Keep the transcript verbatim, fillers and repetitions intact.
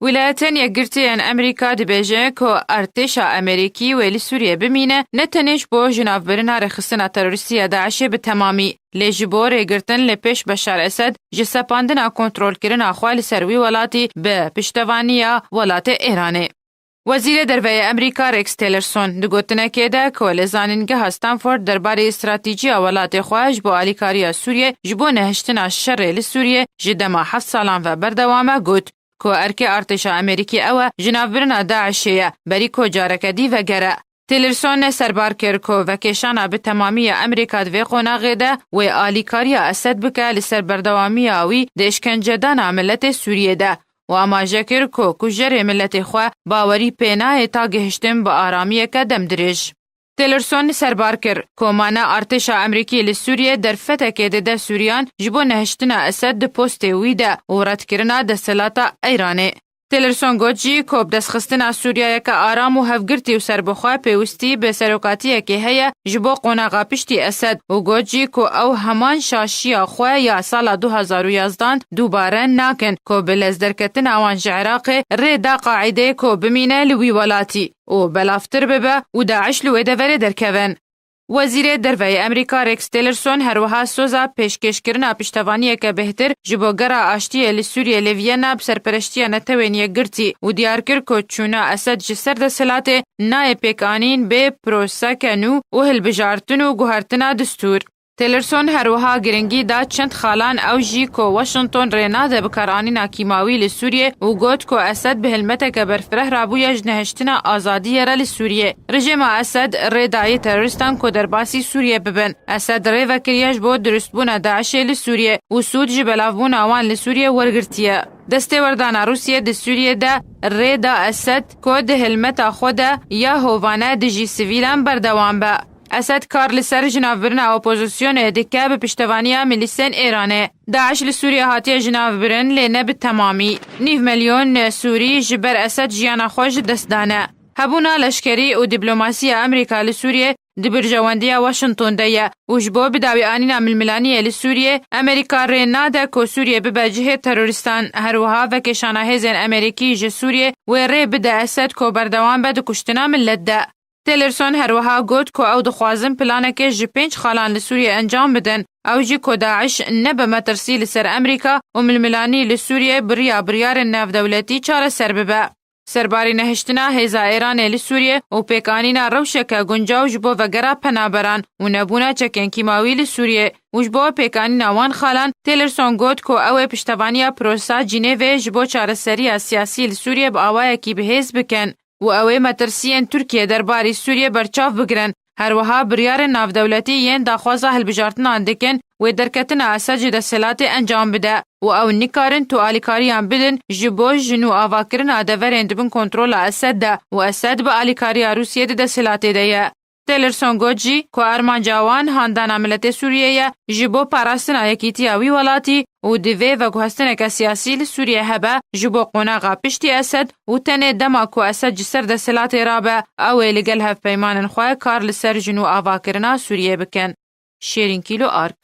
Wîlayetên Yekgirtî yên Amerîka dibêje ku artêşa Amerîkî wê li Sûriyê bimîne, ne tenê ji bo jinavbirina rêxistina terorîstî ya DAIŞê bi temamî, lê ji bo rêgirtin li pêş Beşar Esed ji sepandina kontrolkirina xwe li ser wî welatî bi piştevaniya welatê Êranê. Wezîrê Derve yê Amerîka Rex Tillerson di gotinekê de ku li Zanîngeha Stanford derbarê stratîjiya welatê xwe ji bo alîkariya Sûriyê ji bo nehiştina şerê li Sûriyê ji dema heft salan ve berdewam e, got ku erkê artêşa Amerîkî ew e, jinavbirina DAIŞê ye, berî ku careke dî vegere. Tillerson ne serbar kir ku vekêşana bi temamî ya Amerîka di vê qonaxê de wê alîkariya Esed bike li ser berdewamiya wî di îşkencedana miletê Sûriyê de û amaje kir ku kujerê miletê xwe bawerî pê nayê ta gihiştin bi aramiyeke demdirêj. Tillerson li serbar kir ku mane artêşa Amerîkî li Sûriyê derfetekê dide Sûriyan ji bo nehiştina Esed di postê wî de û redkirina desthilata Îranê. Tillerson got jî ku bi destxistina Sûriyeyeke aram û hevgirtî û serbixwe pêwistî bi serokatiyekê heye ji bo qonaxa piştî Esed û got jî ku ew heman şaşiya xwe ya sala du hazar û yazdan dubare nakin ku bi lezderketina wan ji Iraqê rê da Qaîdê ku bimîne li wî welatî û belavtir bibe û DAIŞ li wê deverê derkevin. Wezîrê Derve yê Amerîka Rex Tillerson her wiha soza pêşkêşkirina piştevaniyeke bêhtir ji bo gera aştiyê li Sûriyê li Viyena bi serpereştiya Netewên Yekgirtî û diyar kir ku çûna Esed ji ser desthilatê nayê pêkanîn bê proseke nû û hilbijartin û guhertina distûr. Tillerson her wiha giringî da çend xalan ew jî ku Washington rê nade bikaranîna kîmawî li Sûriyê û got ku Esed bi hilmeteke berfireh rabûye ji nehiştina azadiyê re li Sûriyê. Rejîma Esed rê dayê terorîstan ku derbasî Sûriyê bibin. Esed rê vekiriye ji bo dirustbûna DAIŞê li Sûriyê û sûd ji belavbûna wan li Sûriyê wergirtiye. Destêwerdana Rûsiyê di Sûriyê de rê da Esed ku di hilmeta xwe de ya hovane dijî sivîlan berdewam be. Esed kar li ser jinavbirina opozisyonê dike bi piştevaniya milîsên Êranê. DAIŞ li Sûriye hatiye jinavbirin, lê ne bi temamî. Nîv milyon Sûrî ji ber Esed jiyana xwe ji dest dane. Hebûna leşkerî û diplomasiya Amerîka li Sûriye di berjewendiya Washington de ye û ji bo bidawîanîna milmilaniyê li Sûriye, Amerîka rê nade ku Sûriye bibe cihê terorîstan. Her wiha vekêşana hêzên Amerîkî ji Sûriye wê rê bide Esed ku berdewam be di kuştina milet de. Tillerson her wiha got ku ew dixwazin planekê ji pênc xalan li Sûriyê encam bidin, ew jî ku DAIŞ nebe metirsî li ser Amerîka û milmilanî li Sûriyê bi riya biryarên navdewletî çareser bibe. Serbarî nehiştina hêza Êranê li Sûriyê û pêkanîna rewşeke guncaw ji bo vegera penaberan û nebûna çekên kîmawî li Sûriyê û ji bo pêkanîna wan xalan, Tillerson got ku ew ê piştevaniya prosa Cinêvê ji bo çareseriya siyasî li Sûriyê bi awayekî bihêz bikin. û ew ê metirsiyên Tirkiye derbarî Sûriyê berçav bigirin. Her wiha biryarên navdewletî yên daxwaza hilbijartinan dikin, wê derketina Esed ji desthilatê encam bide û ew nikarin tu alîkariyan bidin ji bo ji nû avakirina deverên di bin kontrola Esed de û Esed bi alîkariya Rûsiyê di desthilatê de ye. Tillerson got jî ku armanca wan handana miletê Sûriyê ye ji bo parastina yekîtiya wî welatî û divê veguhestineke siyasî li Sûriyê hebe ji bo qonaxa piştî Esed û tenê dema ku Esed ji ser desthilatê rabe, ew ê li gel hevpeymanên xwe kar li ser ji nû avakirina Sûriyê bikin. Şêrîn Kîlo Ark.